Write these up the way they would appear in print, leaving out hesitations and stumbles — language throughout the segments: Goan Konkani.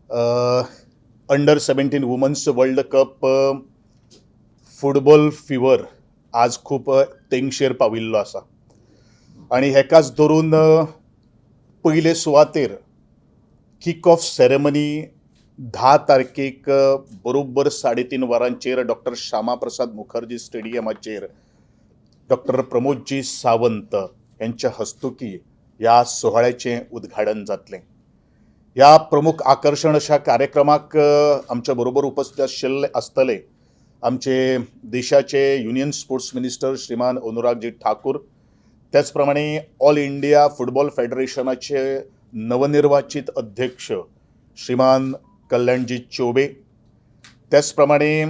Under 17 Women's World Cup football fever आज खूब तेंगशेर पाविल्लो आसा आनी हेकाच धरून पयले सुवातेर किक ऑफ सेरेमनी 10 तारखेक बरोबर 3:30 वरांचेर डॉक्टर श्यामा प्रसाद मुखर्जी स्टेडियमाचेर डॉक्टर प्रमोदजी सावंत यांच्या हस्तुकी ह्या सुवाळ्याचें उद्घाटन जातलें. ह्या प्रमुख आकर्शण अशा कार्यक्रमाक आमच्या बरोबर उपस्थित आशिल्ले आसतले आमचे देशाचे युनियन स्पोर्ट्स मिनिस्टर श्रीमान अनुरागजी ठाकूर, त्याच प्रमाणे ऑल इंडिया फुटबॉल फेडरेशनाचे नवनिर्वाचित अध्यक्ष श्रीमान कल्याणजी चौबे, त्याचप्रमाणे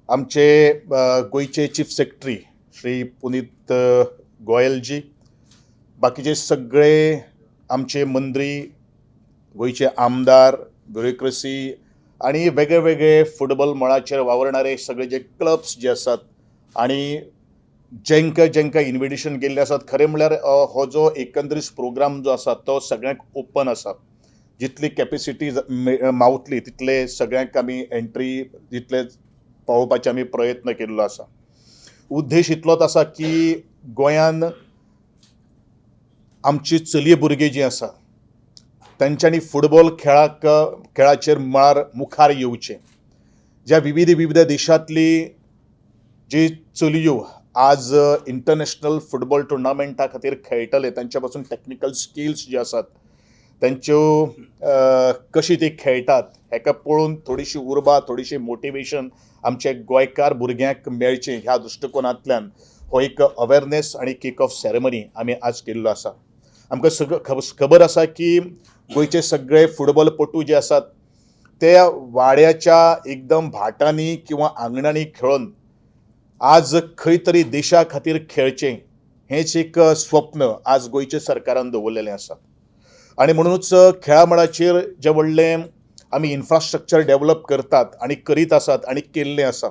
आमचे गोंयचे चीफ सेक्रेटरी श्री पुनीत गोयलजी, बाकीचे सगळे आमचे मंत्री, गोंयचे आमदार, ब्युरोक्रेसी आनी वेगळे वेगळे फुटबॉल मळाचेर वावरणारे सगळे जे क्लब्स जे आसात आनी जेंकां जेंकां इन्विटेशन गेल्लें आसात. खरें म्हणल्यार हो जो एकंदरीत प्रोग्राम जो आसा तो सगळ्यांक ओपन आसा. जितली कॅपेसिटी मावतली तितले सगळ्यांक आमी एंट्री तितले पावोवपाचे आमी प्रयत्न केल्लो आसा. उद्देश इतलोच आसा की गोंयान आमची चलये भुरगीं जीं आसा तांच्यांनी फुटबॉल खेळाचेर मळार मुखार येवचें. ज्या विविध विविध देशांतली जी चलयो आज इंटरनॅशनल फुटबॉल टुर्नामेंटा खातीर खेळटले, तांच्या पासून टॅक्निकल स्किल्स जे आसात तांच्यो, कशी ती खेळटात हेका पळोवन थोडीशी उर्बा, थोडीशी मोटिवेशन आमच्या गोंयकार भुरग्यांक मेळचें, ह्या दृश्टिकोनांतल्यान हो एक अवेरनेस आनी किक ऑफ सेरेमनी आमी आज केल्लो आसा. आमकां सगळं खबर आसा की गोंयचे सगळे फुटबॉलपटू जे आसात ते वाड्याच्या एकदम भाटांनी किंवा आंगणांनी खेळोन आज खंय तरी देशा खातीर खेळचें हेंच एक स्वप्न आज गोंयच्या सरकारान दवरलेलें आसा. आनी म्हणुनूच खेळा मळाचेर जें व्हडलें आमी इन्फ्रास्ट्रक्चर डेवलप करतात आनी करीत आसात आनी केल्लें आसा,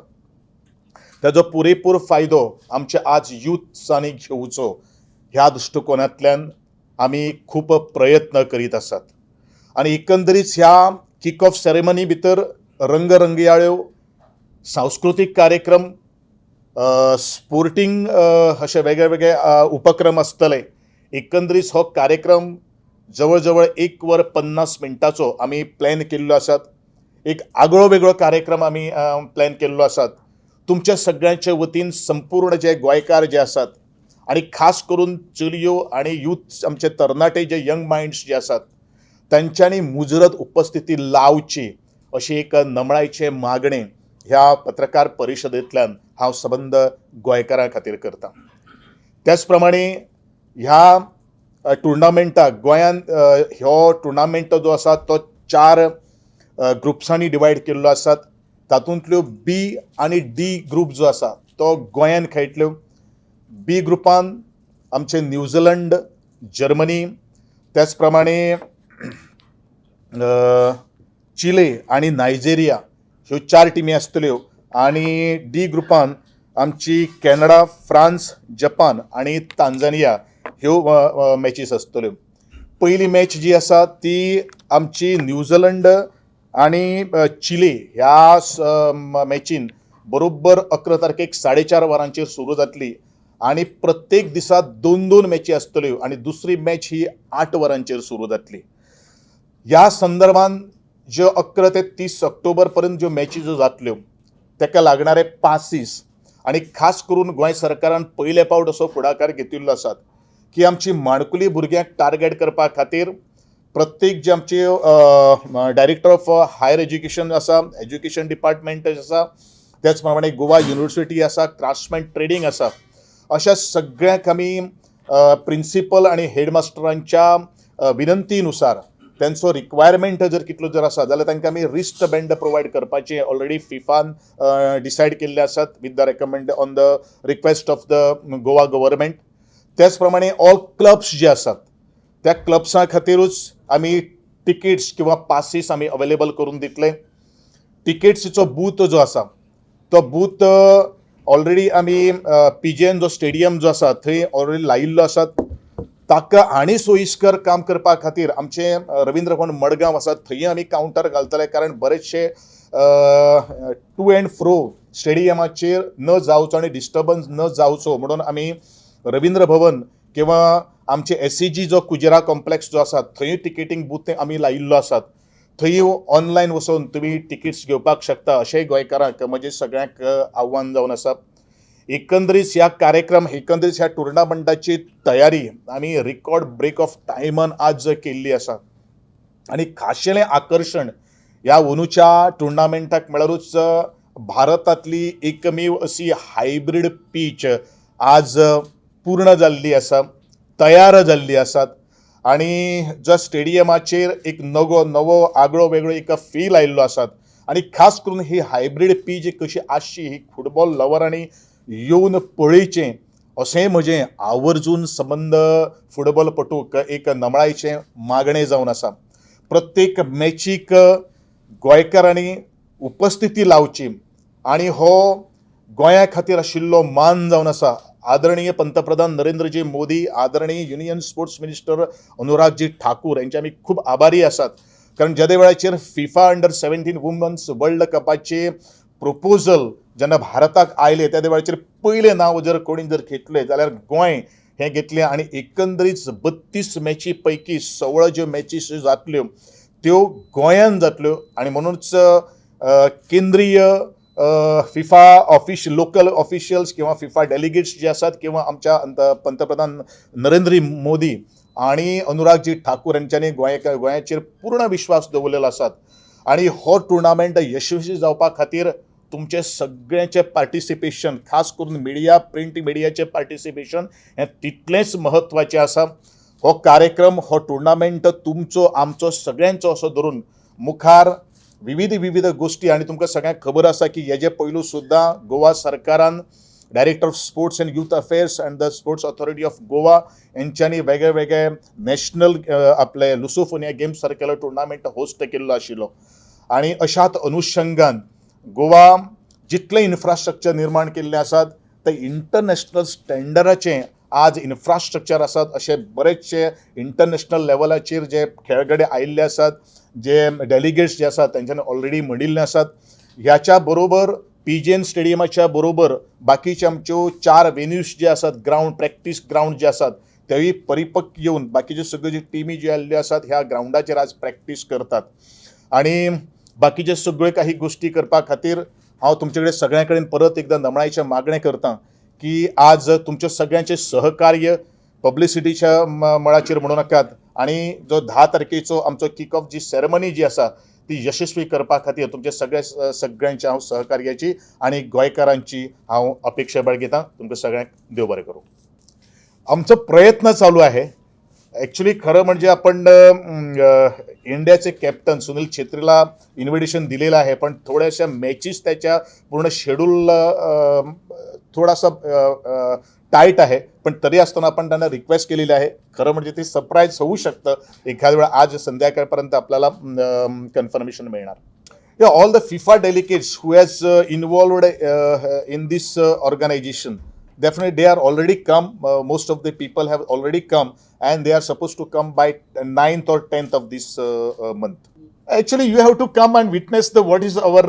ताजो पुरेपूर फायदो आमच्या आज युथ्सांनी घेवचो ह्या दृश्टिकोनांतल्यान आमी खूब प्रयत्न करीत आसात. आनी एकंदरीत ह्या किक ऑफ सेरेमनी भितर रंगरंगयाळ्यो सांस्कृतीक कार्यक्रम, स्पोर्टींग अशे वेगळे वेगळे उपक्रम आसतले. एकंदरीत हो कार्यक्रम जवळ जवळ 1 वर 50 मिनटाचो आमी प्लॅन केल्लो आसात. एक आगळो वेगळो कार्यक्रम आमी प्लॅन केल्लो आसात. तुमच्या सगळ्यांचे वतीन संपूर्ण जे गोंयकार जे आसात आनी खास करून चलयो आनी यूथ, आमचे तरणाटे जे यंग मायंड्स जे आसात, तांच्यांनी मुजरत उपस्थिती लावची अशी एक नमळायचें मागणें ह्या पत्रकार परिशदेंतल्यान हांव सबंद गोंयकारां खातीर करतां. त्याच प्रमाणे ह्या टुर्नामेंटाक गोंयान हो टुर्नामेंट जो आसा तो चार ग्रुप्सांनी डिवायड केल्लो आसात. तातूंतल्यो बी आनी डी ग्रूप जो आसा तो गोंयान खेळटल्यो. बी ग्रुपान आमचे न्यूझीलंड, जर्मनी, त्याच प्रमाणे चिले आनी नायजेरिया ह्यो चार टिमी आसतल्यो आनी डी ग्रुपान आमची कॅनडा, फ्रांस, जपान आनी तांजानिया ह्यो मॅचीस आसतल्यो. पयली मॅच जी आसा ती आमची न्यूझीलंड आनी चिले ह्या मॅचीन बरोबर 11 तारखेक 4:30 वरांचेर सुरू जातली आनी प्रत्येक दिसा दोन दोन मॅची आसतल्यो आनी दुसरी मॅच ही 8 वरांचेर सुरू जातली. ह्या संदर्भान ज्यो 11 ते 30 ऑक्टोबर पर्यंत ज्यो मॅची ज्यो जातल्यो ताका लागणारे पासीस आनी खास करून गोंय सरकारान पयले पावट असो फुडाकार घेतिल्लो आसात की आमची माणकुली भुरग्यांक टार्गेट करपा खातीर प्रत्येक जे आमचे डायरेक्टर ऑफ हायर एज्युकेशन आसा, एज्युकेशन डिपार्टमेंट आसा, त्याच प्रमाणे गोवा युनिवर्सिटी आसा, क्राफ्ट्समॅन ट्रेडींग आसा, अशा सगळ्यांक आमी प्रिन्सिपल आनी हेडमास्टरांच्या विनंतीनुसार त्यांचो रिक्वायरमेंट जर कितलो जर आसा जाल्यार तांकां आमी रिस्ट बँड प्रोवायड करपाचें ऑलरेडी फिफान डिसायड केल्ले आसात with the recommend on the request of the Goa government. त्याच प्रमाणे ऑल क्लब्स जे आसात त्या क्लब्सां खातीरूच आमी तिकीट्स किंवा पासीस आमी अवेलेबल करून दितले. तिकेट्सीचो बूथ जो आसा तो बूथ ऑलरेडी आमी पीजीएन जो स्टेडियम जो आसा थंय ऑलरेडी लायिल्लो आसात. ताका आनी सोयीस्कर काम करपा खातीर आमचें रवींद्र भवन मडगांव आसा, थंय आमी कावंटर घालतले, कारण बरेचशे टू अँड फ्रो स्टेडियमाचेर न जावचो आनी डिस्टर्बन्स न जावचो म्हणून आमी रवींद्र भवन किंवा आमचे एसईजी जो कुजिरा कॉम्प्लेक्स जो आसा थंय टिकेटींग बूथ आमी लायिल्लो आसात. थंय ऑनलायन वचून तुमी तिकीट्स घेवपाक शकता अशेंय गोंयकारांक म्हजें सगळ्यांक आव्हान जावन आसा. एकंदरीत ह्या कार्यक्रम, एकंदरीत ह्या टुर्नामेंटाची तयारी आमी रिकॉर्ड ब्रेक ऑफ टायमान आज केल्ली आसा. आनी खाशेलें आकर्शण ह्या अंदूच्या टुर्नामेंटाक म्हळ्यारूच भारतांतली एकमेव अशी हायब्रीड पीच आज पूर्ण जाल्ली आसा, तयार जाल्ली आसात. आनी जो स्टेडियमाचेर एक नवो नवो आगळो वेगळो एक फील आयिल्लो आसात. आनी खास करून ही हायब्रीड पीच कशी आसची ही फुटबॉल लवरांनी येवन पळयचें अशेंय म्हजें आवर्जून संबंद फुटबॉलपटूक एक नमळायेचें मागणें जावन आसा. प्रत्येक मॅचीक गोंयकारांनी उपस्थिती लावची आनी हो गोंया खातीर आशिल्लो मान जावन आसा. आदरणीय पंतप्रधान नरेंद्रजी मोदी, आदरणीय union sports minister Anuragji Thakur यांचे आमी खूब आभारी आसात, कारण जेदे वेळाचेर फिफा अंडर 17 वुमन्स वर्ल्ड कपाचे प्रपोजल जेन्ना भारताक आयलें त्या वेळाचेर पयलें नांव जर कोणी जर घेतलें जाल्यार गोंय हें घेतलें. आनी एकंदरीत 32 मॅची पैकी 16 ज्यो मॅचीस जातल्यो त्यो गोंयान जातल्यो. आनी म्हणूनच केंद्रीय फिफा ऑफिश लोकल ऑफिशियल्स किंवा फिफा डेलिगेट्स जे आसात किंवा आमच्या पंतप्रधान नरेंद्र मोदी आणि अनुरागजी ठाकूर यांच्यानी गोंयाचेर पूर्ण विश्वास दवरलेलो आसात. आनी हो टुर्नामेंट यशस्वी जावपा खातीर तुमचें सगळ्यांचें पार्टिसिपेशन, खास करून मिडिया, प्रिंट मिडियाचें पार्टिसिपेशन हें तितलेंच म्हत्वाचें आसा. हो कार्यक्रम, हो टुर्नामेंट तुमचो आमचो सगळ्यांचो असो धरून मुखार विविध विविध गोश्टी. आनी तुमकां सगळ्यांक खबर आसा की हेजे पयलू सुद्दां गोवा सरकारान Director of Sports and Youth Affairs and the Sports Authority of Goa यांच्यांनी वेगळे वेगळे नॅशनल आपले लुसोफोनिया गेम्स सारकेलो टुर्नामेंट होस्ट केल्लो आशिल्लो. आनी अशाच अनुशंगान गोवा जितलें इन्फ्रास्ट्रक्चर निर्माण केल्लें आसात ते इंटरनॅशनल स्टँडर्डाचें आज इन्फ्रास्ट्रक्चर आसात. अशे बरेचशे इंटरनॅशनल लेवलाचेर जे खेळगडे आयिल्ले आसात, जे डेलिगेट्स जे आसात तेंच्यांनी ऑलरेडी म्हणिल्लें आसात. ह्याच्या बरोबर पीजीएन स्टेडियमाच्या बरोबर बाकीचे आमच्यो चार वेन्यूज जे आसात, ग्रावंड, प्रॅक्टीस ग्रावंड जे आसात तेवूय परिपक्व येवन बाकीच्यो सगळ्यो ज्यो टिमी ज्यो आयिल्ल्यो आसात ह्या ग्रावंडाचेर आज प्रॅक्टीस करतात. आनी बाकीचे सगळ्यो काही गोश्टी करपा खातीर हांव तुमचे कडेन सगळ्यां कडेन परत एकदां नमळायेचें मागणें करता की आज तुमच्या सगळ्यांचें सहकार्य पब्लिसिटीच्या मळाचेर म्हणू नाकात आनी जो 10 तारखेचो आमचो किक ऑफ जी सेरेमनी जी आसा ती यशस्वी करपा खातीर तुमच्या सगळ्या सगळ्यांच्या हांव सहकार्याची आनी गोंयकारांची हांव अपेक्षा बाळगितां. तुमकां सगळ्यांक देव बरें करूं. आमचो प्रयत्न चालू आहे. ॲक्च्युली खरं म्हणजे आपण इंडियाचे कॅप्टन सुनील छेत्रीला इन्व्हिटेशन दिलेलं आहे, पण थोड्याशा मॅचेस त्याच्या पूर्ण शेड्यूल थोडासा टाईट आहे. पण तरी असताना आपण त्यांना रिक्वेस्ट केलेली आहे. खरं म्हणजे ते सरप्राईज होऊ शकतं एखाद्या वेळा. आज संध्याकाळपर्यंत आपल्याला कन्फर्मेशन मिळणार. Yeah, all the FIFA delegates who has involved in this organization, definitely they are already come. Most of the people have already come and they are supposed to come by 9th or 10th of this month. Actually, you have to come and witness the what is our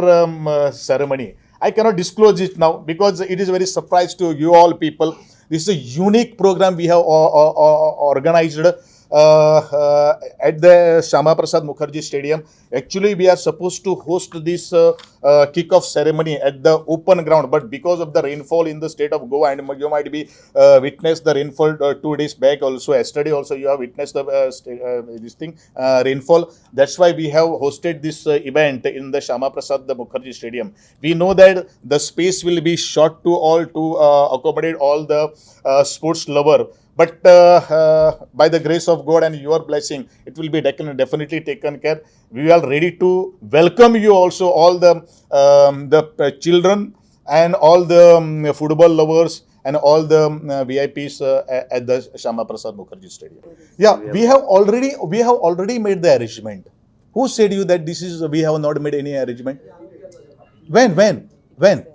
ceremony. I cannot disclose it now because it is very surprise to you all people. This is a unique program we have organized at the Shama Prasad Mukherjee Stadium. Actually, we are supposed to host this kick-off ceremony at the open ground, but because of the rainfall in the state of Goa, and you might be witnessed the rainfall 2 days back also. Yesterday also you have witnessed the this thing rainfall. That's why we have hosted this event in the Shama Prasad Mukherjee Stadium. We know that the space will be short to all to accommodate all the sports lover, but by the grace of God and your blessing, it will be definitely taken care. We are ready to welcome you also, all the children and all the football lovers and all the VIPs at the Shama Prasad Mukherjee Stadium. Yeah, we have already made the arrangement. Who said you that this is we have not made any arrangement? When, when, when?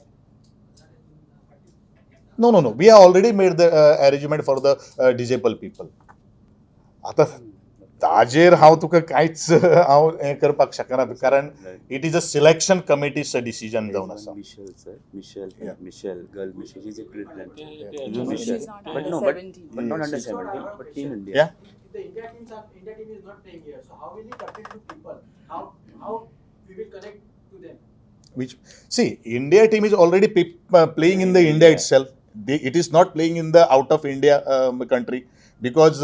No, no, no. We have already made the arrangement for the disabled people. आतां ताजेर हांव तुका कांयच हांव हें करपाक शकना, कारण it is a selection committee's decision जावन आसा. Michelle, sir. Michelle, Michelle, girl Michelle. She's a great player. Yeah. Michelle. She's not But under no, but, 17. But not under Yes. 17, but Team India. Yeah. If the India team is not playing here, so how will it affect to people? How we will connect to them? Which, see, India team is already playing in the India itself. It is not playing in the out of India country because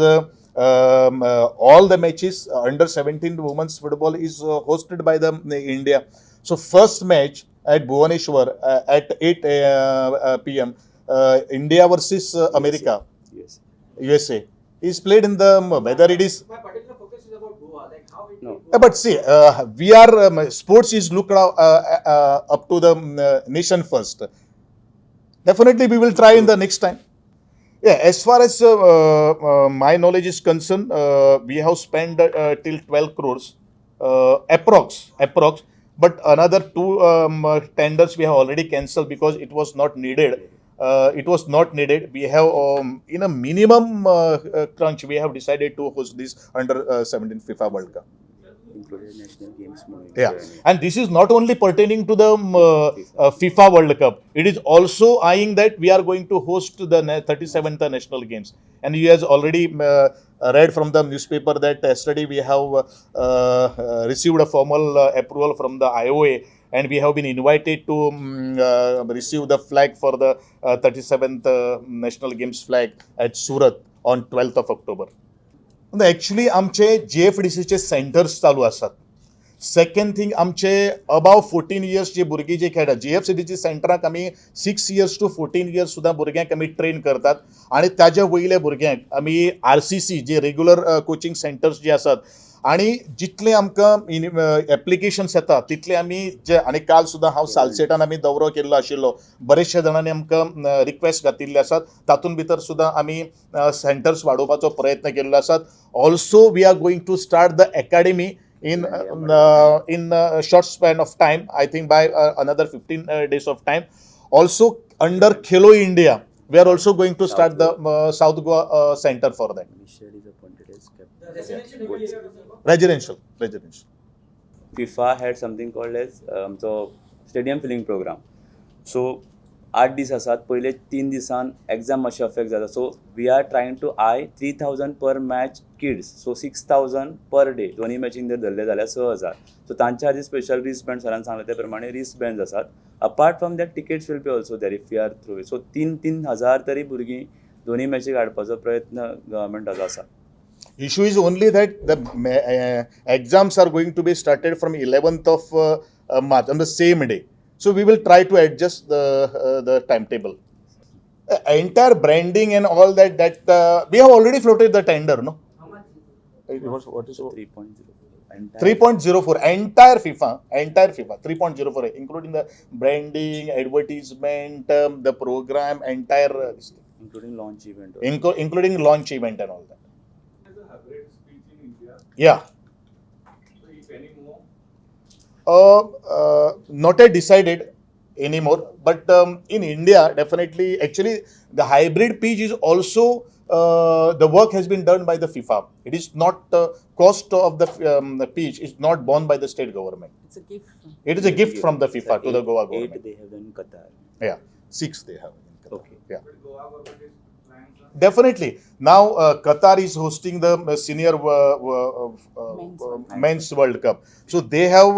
all the matches under 17 women's football is hosted by the India. So first match at Bhubaneswar at 8 p.m., India versus America. Yes. USA is played in the whether it is My particular focus is about Goa, like how it No. will go. But see, we are sports is looked up to the nation first. Definitely, we will try in the next time. Yeah, as far as my knowledge is concerned, we have spent till 12 crores, approx. But another two tenders we have already cancelled because it was not needed. It was not needed. We have, in a minimum crunch, we have decided to host this under 17 FIFA World Cup. Included national games. Moving. Yeah, and this is not only pertaining to the FIFA World Cup. It is also eyeing that we are going to host the 37th National Games. And you has already read from the newspaper that yesterday we have received a formal approval from the IOA, and we have been invited to receive the flag for the 37th National Games flag at Surat on 12th of October. Actually आमचे जीएफडीसीचे सेंटर्स चालू आसात. सेकंड थिंग, आमचे अबाव 14 इयर्स जे भुरगीं जे खेळटात जीएफसीडीची सेंटराक, आमी 6 years to 14 years सुद्दां भुरग्यांक आमी ट्रेन करतात आनी ताज्या वयल्या भुरग्यांक आमी आरसीसी जे रेग्युलर कोचिंग सेंटर्स जे आसात आनी जितले आमकां एप्लिकेशन्स येता तितले आमी जे, आनी काल सुद्दां हांव सालसेटान आमी दौरो केल्लो आशिल्लो, बरेचशे जाणांनी आमकां रिक्वेस्ट घातिल्ले आसात. तातूंत भितर सुद्दां आमी सेंटर्स वाडोवपाचो प्रयत्न केल्लो आसात. Also, we are going to start the academy in short span of time, I think by another 15 days of time. Also, under Khelo India, we are also going to start the South Goa center for that. Michelle is appointed as captain. The residential Coach. area also. Residential, residential. FIFA had something called as आमचो स्टेडियम फिलिंग प्रोग्राम. सो 8 दीस आसात, पयले 3 दिसान एग्जाम मातशें अफेक्ट जाता, so we are trying to eye 3000 per match kids, so 6000 per day. दोन्ही मॅचीन जर धरले जाल्यार 6000. सो तांच्या खातीर स्पेशल रिस्ट बँड, सरान सांगलें ते प्रमाणे रिस्ट बँड्स आसात. Apart from that, tickets will be also there if you are through. So तीन तीन हजार तरी भुरगीं दोन्ही मॅची काडपाचो प्रयत्न गव्हर्मेंटाचो आसा. Issue is only that the exams are going to be started from 11th of March on the same day, so we will try to adjust the timetable. Entire branding and all that, we have already floated the tender, no? How much? It was, what is 3.0. 3.04, entire FIFA, entire FIFA 3.04, including the branding, advertisement, the program, entire this thing. Including launch event. Including launch event and all that. There's a hybrid pitch in India. Yeah. So if any more, Not yet decided anymore, but in India, definitely. Actually, the hybrid pitch is also, the work has been done by the FIFA. It is not, cost of the pitch is not borne by the state government. It's a gift. It is a gift from the FIFA to the Goa Eight government. They have done in Qatar. Yeah, six they have in Qatar. Yeah. But Goa government is plans on Definitely. Now Qatar is hosting the senior Men's World Cup. Men's World Cup. So they have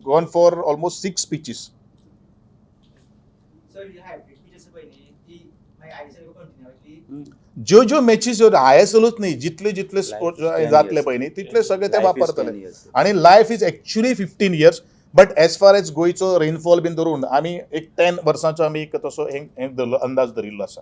gone for almost six pitches. Sir, he hybrid pitch आसा पळय न्ही, ती मागीर आयएसएल कंटिन्यू जातली. ज्यो ज्यो मॅचीस आयएसएलूच न्ही, जितले जितले स्पोर्ट्स 10 जातले years. पळय न्ही, तितले सगळे ते Life is वापरतले. 10 years. आणि life is actually 15 years, but as far as गोंयचो रेनफॉल बीन धरून आमी एक 10 वर्सांचो आमी एक तसो हें धरलो, अंदाज धरिल्लो आसा.